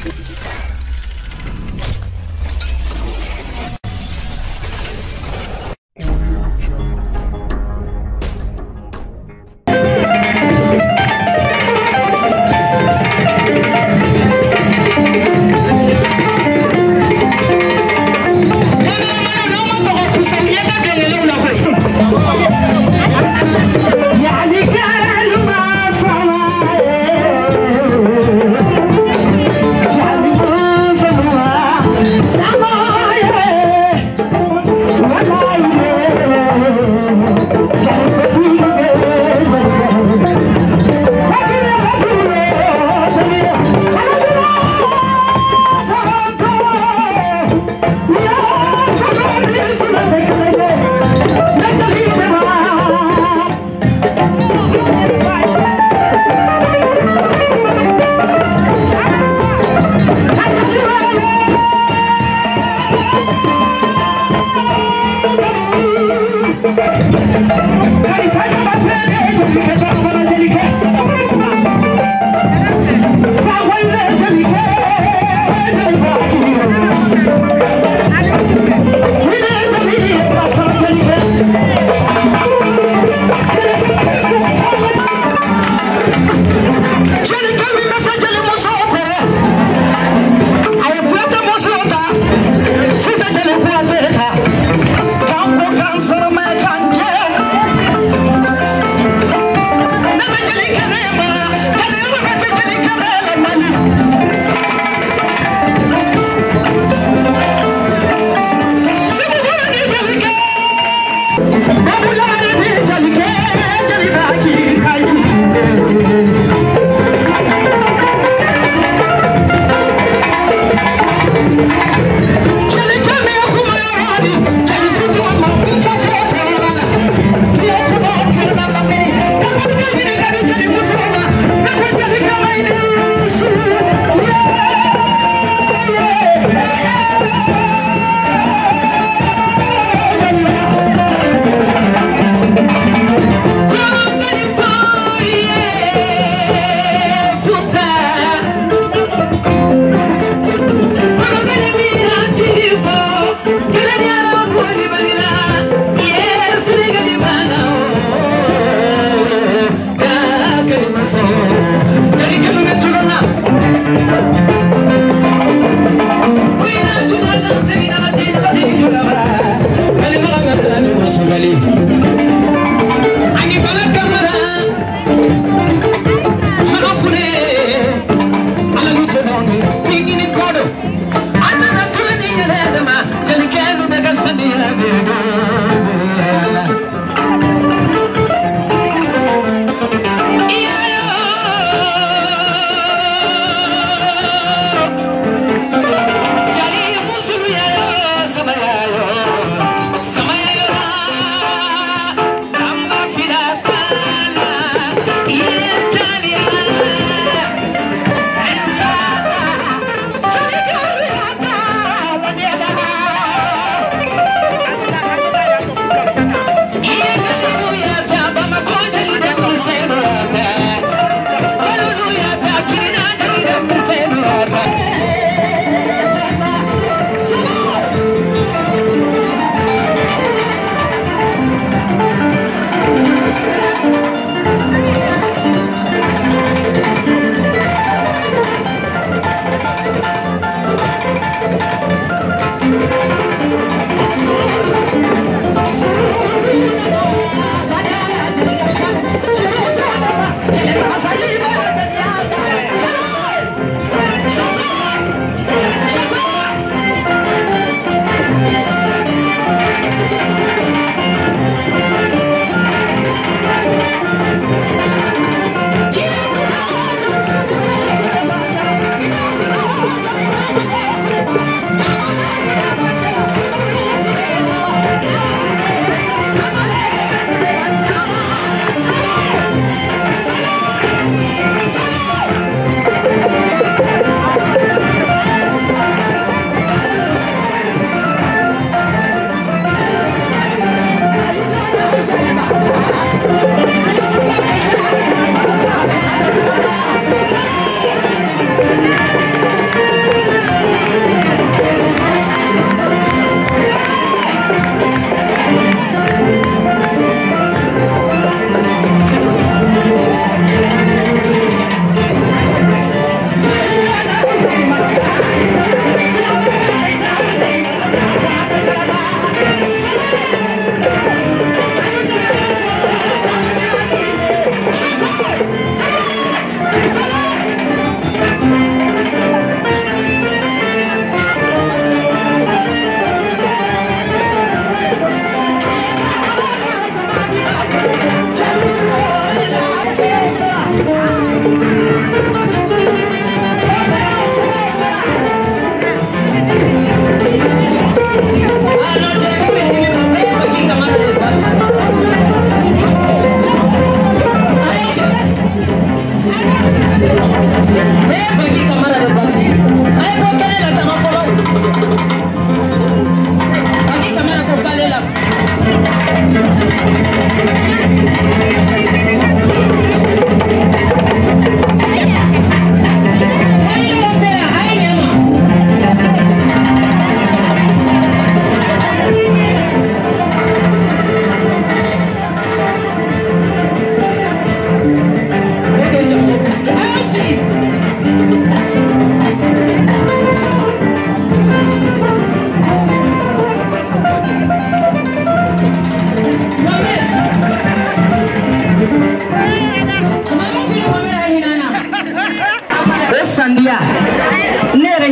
Yeah.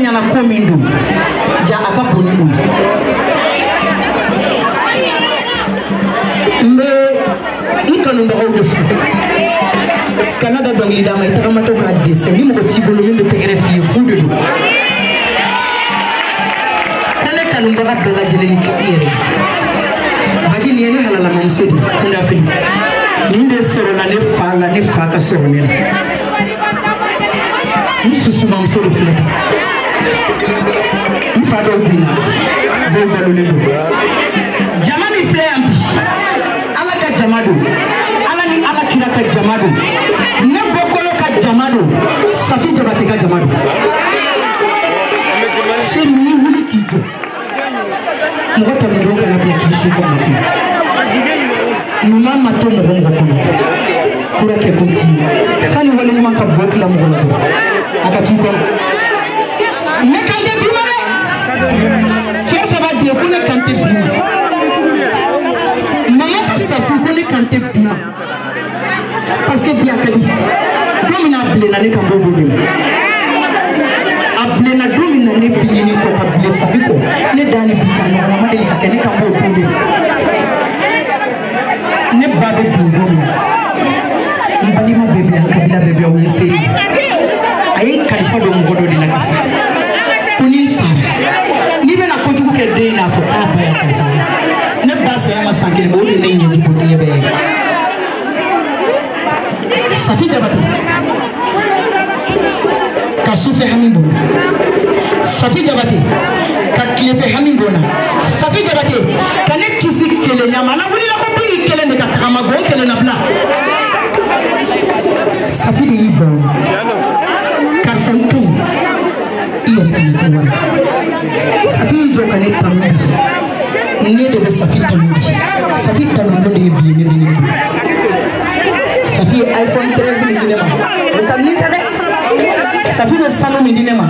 ɲɛna ko min don ja a ka bon ni o ye. N bɛ n kanubagaw de fo. Kana da dɔnkili d'a ma i tagamatɔ k'a dɛsɛ ni mɔgɔ t'i bolo min bɛ tɛgɛrɛ f'i ye fu de don. Ko ne kanubaga bɛɛ lajɛlen ni k'i yɛrɛ. Bagi nin ye ne halalamamuso de ye kundafili. Nin de sɔrɔla ne fa la ne fa ka sɔrɔ ne la. N susumamuso de filɛ tan. N fa dɔw binna dɔw balolen don. Jama min filɛ yan bi Ala ka jama don. Ala ni Ala kira ka jama don. Ne bɔkolo ka jama don. Safi Jabate ka jama don. Seri n'i wuli k'i jɔ mɔgɔ tɛmɛnen kana bila k'i su kɔnɔ kun. Ɲuman ma to mɔgɔ mɔgɔ kɔnɔ kura kɛ kun t'i ye sani wale ɲuman ka bɔ tila mɔgɔ la dɔrɔn a ka t'u kɔrɔ. Ne kan tɛ bi ma dɛ cɛ saba den ko ne kan tɛ bi ma mama ka Safi ko ne kan tɛ bi ma parce que bi a ka di don min na a bilenna ne kan b'o don de ma a bilenna don min na ne bi ɲini kɔ ka bilen Safi kɔ ne da ni bi cɛ a ɲɔgɔnna ma deli ka kɛ ne kan b'o don de ma. Ne ba bɛ bin don min na n balima bɛɛ bɛ yan n kabila bɛɛ bɛ yan o ye seere a ye kalifa don mɔgɔ dɔ de la ka sa ko ni n sara n'i bɛna kojugu kɛ den in na a fɔ k'a ba y'a kalifa ne ne ba saya ma san kelen bɔ o de ye ne ɲɛji bɔ diɲɛ bɛɛ ye. Safi Jabate ka sufɛ hami bɔ Safi Jabate ka tilefɛ hami bɔ na Safi Jabate ka ne kisi kelenya ma na wulila ko bigi kelen de ka tagama gɔn kelen na bila Safi de y'i ban karisa i ka ɲi i yɛrɛ kana kɛ wari Safi y'i jɔ ka ne tanu bi ne de bɛ Safi tanu bi Safi tanu don de ye bi ye ne bɛ ne bolo Safi ye iPhone 13 min di ne ma o tanuni tɛ dɛ Safi bɛ sanu min di ne ma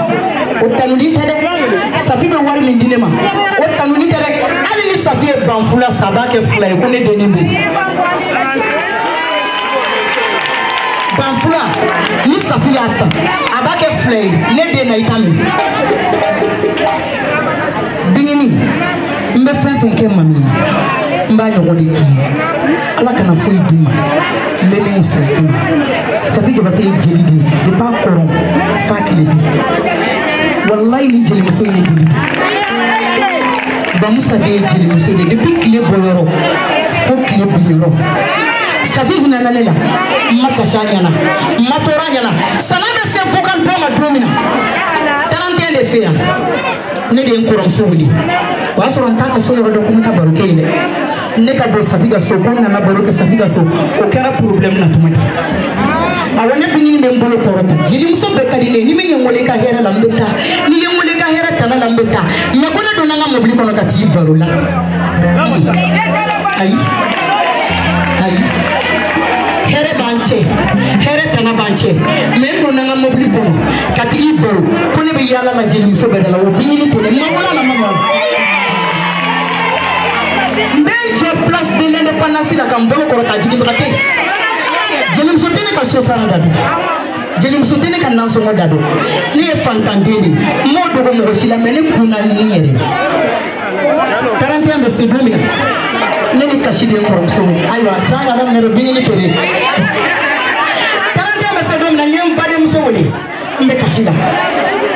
o tanuni tɛ dɛ Safi bɛ wari min di ne ma o tanuni tɛ dɛ hali ni Safi ye banfula san a b'a kɛ fila ye ko ne dennin bɛ yen banfula ni Safi y'a san a b'a kɛ fila ye ne den na i t'a min bingini n bɛ fɛn fɛn kɛ mami ye n b'a ɲɔgɔn de k'i ye Ala kana foyi d'i ma n bɛ min fisaya i ma Safi Jabate ye jeli de ye depuis a kɔrɔ f'a tile bi walayi ni jelimuso in ye jeli de ye Bamusa de ye jelimuso de ye depuis tile bɔyɔrɔ fo tile binyɔrɔ Safi hinɛna ne la n ma kasi a ɲɛna n ma tɔɔrɔ a ɲɛna sana bɛ se vocal bɔ ma don min na 31 de sera ne de ye n kɔrɔmuso wele o y'a sɔrɔ n t'a ka so yɔrɔ dɔn ko n bɛ taa baro kɛ yen dɛ ne ka don Safi ka so ko n nana baro kɛ Safi ka so o kɛra problème na tuma di awɔ ne bingini bɛ n bolo kɔrɔta jelimuso bɛɛ ka di ne ye ni min ye n wele i ka hɛrɛ la n bɛ taa n'i ye n wele i ka hɛrɛ tana la n bɛ taa mɛ ko ne donna n ka mobili kɔnɔ ka t'i baro la ayi ayi hɛrɛ b'an cɛ hɛrɛ tana b'an cɛ mɛ n donna n ka mobili kɔnɔ ka tigi baro ko ne bɛ yaala la jelimuso bɛɛ da la o bingini tɛ ne ma wala la ma wala n bɛ jɔ place de l'indépendance la ka n bolo kɔrɔta jiginbaga tɛ yen jelimuso tɛ ne ka so sara da dɔn jelimuso tɛ ne ka nasɔngɔ da dɔn ne ye fantanden de ye n m'o dogo mɔgɔ si la mɛ ne kun na ni n yɛrɛ ye 31 bɛ se don min na ne ni kasi de ye n kɔrɔmuso wele ayiwa san ka daminɛ dɛ bingini tere 31 bɛ se don min na n ye n badenmuso wele n bɛ kasi la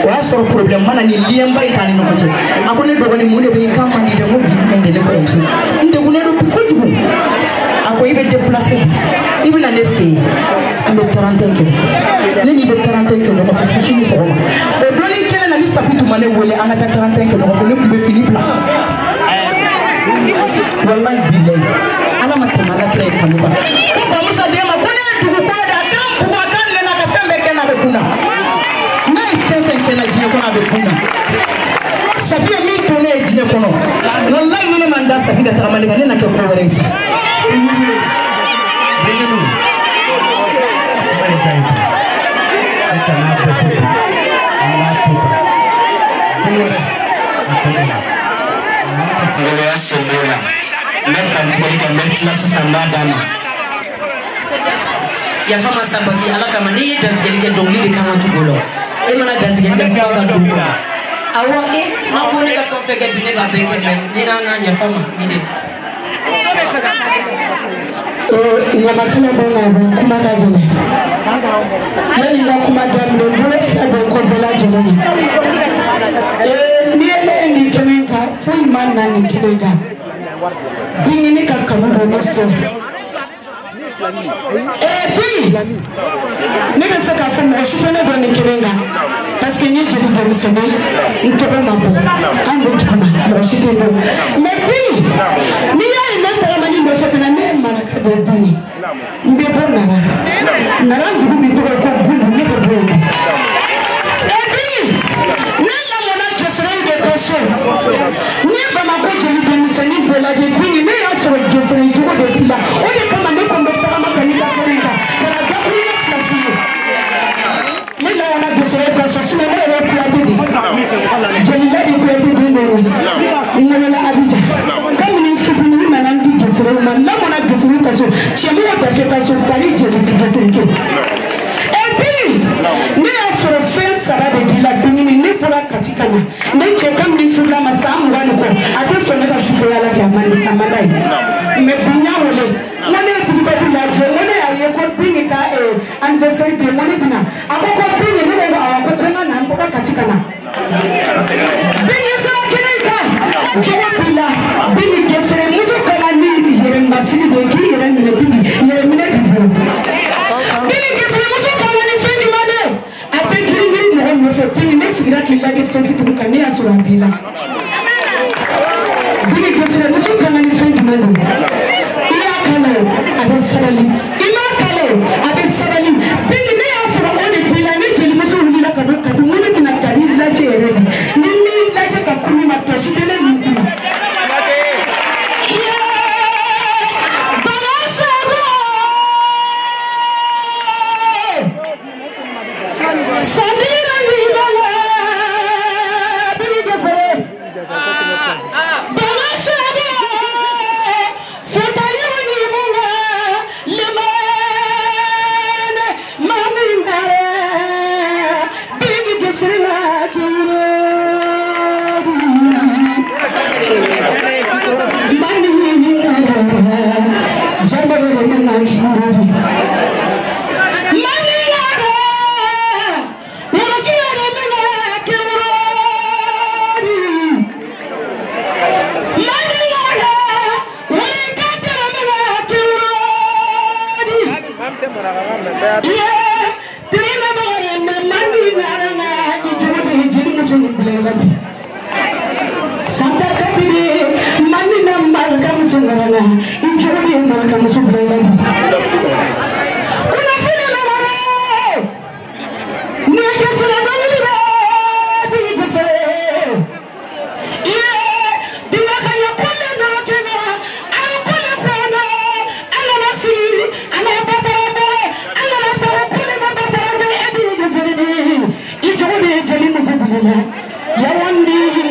o y'a sɔrɔ problème ma na ni lien ba in t'an ni ɲɔgɔn cɛ a ko ne dɔgɔnin mun de bɛ yen k'a man di dɛ n ko bi man di ne kɔrɔmuso n degunnen don bi kojugu a ko i bɛ déplacer bi i bɛ na ne fɛ yen an bɛ 31 kɛ ne n'i bɛ 31 kɛ ɲɔgɔn fɛ fo sini sɔgɔma o donni kelen na ni Safi tun ma ne wele an ka taa 31 kɛ ɲɔgɔn fɛ ne tun bɛ fini bila walayi bilayi Ala ma tɛmɛ Ala kira ye kanu kan ko Bamusa den ma ko ne ye dugukolo da a k'an bugɔ a k'an nɛnɛ a ka fɛn bɛɛ kɛ n'a bɛ kun na n'a ye fɛn fɛn kɛ na diɲɛ kɔnɔ a bɛ kun na Safi ye min to ne ye diɲɛ kɔnɔ walayi ni ne ma n da Safi ka tagamali kan ne na kɛ ko wɛrɛ ye sa. Ngoloya sen b'o la n bɛ dantigɛli kɛ n bɛ tila sisan n b'a d'a ma. Yafa ma Sabaki Ala kama n'i ye dantigɛli kɛ dɔnkili de kan ka tugu o la e mana dantigɛli kɛ kuma ka don o kɔnɔ. Awɔ an ko ne ka fɛn fɛn kɛ bi ne b'a bɛɛ kɛ mɛ ni n'a n'a ɲɛfɔ ma ni de. Ɲamakala bɛ na bɔ kuma ka gɛlɛn. Yanni n ka kuma daminɛ n bolo fila bɛ ko bɛɛ lajɛlen ye. N'i ye ne ye nin kɛnɛ in kan foyi ma na nin kɛnɛ in kan. Binkini ka kanu don ne sen. Bi ne bɛ se k'a fɔ mɔgɔ si tɛ ne dɔn nin kɛnɛ in kan. Parce que n ye jeli denmisɛnnin ye n tɔgɔ ma bɔ an bɛ dugu ma mɔgɔ si tɛ n dɔn. Mais bi n'i y'a ye ne tagamani nɔfɛ ka na ne ye maraka de ye bi n bɛ bɔ Nara. Nara dugu min tɔgɔ ye ko Gundu ne bɛ bɔ yen nɔ. Et puis ne lamɔna Gesere de ka so. N ye Bamakɔ jeli denmisɛnnin bɛɛ lajɛ bi ne y'a sɔrɔ Gesere jogo de b'i la. O de kama ne ko n bɛ tagama ka n'i ka kɛnɛ kan ka na dakuruɲɛ fila f'i ye. Ne lamɔna Gesere ka so sinon ne yɛrɛ ye Kuyate de ye. Jelila de Kuyate den dɔ ye. N wolola Abidjan. Kabini n fitinin n nana n di Geserew ma n lamɔna Geserew ka so Cɛmɔgɔ Dafe ka so Bali jeli Geserekɛ. Et puis ne y'a sɔrɔ fɛn saba de b'i la Binkini ne bɔra Kati ka na ne cɛ kabini furula ma san 20 ni kɔ a tɛ sɔn ne ka sufɛya la kɛ a man d'a ye. Mais bi n y'a wele n ko ne ye TikTok lajɛ n ko ne y'a ye ko Bingi ka anniversaire bɛ yen n ko ne bɛ na a ko ko Bingi ne ko awɔ ko n ka na n bɔra Kati ka na. Bingi sera kɛnɛ in kan cogo b'i la Bingi Gesere muso ka kan ni yɛrɛ masiri de ye k'i yɛrɛ minɛ Bingi yɛrɛ minɛ b'i bolo. Bingi Gesere muso ka kan ni fɛn jumɛn de ye a tɛ girin girin mɔgɔ nɔfɛ Bingi ne sigira k'i lajɛ Facebook kan ne y'a sɔrɔ a b'i la. Bingi Gesere muso ka kan ni fɛn jumɛn de ye i y'a kala o a bɛ sabali i m'a kala o a bɛ sabali Bingi ne y'a sɔrɔ o de b'i la ne jelimuso wulila ka bɔ Kati n ko ne bɛna Kati lajɛ yɛrɛ de ni m'i lajɛ ka kun min ma tɔ si tɛ ne nun kun na. Yawandi.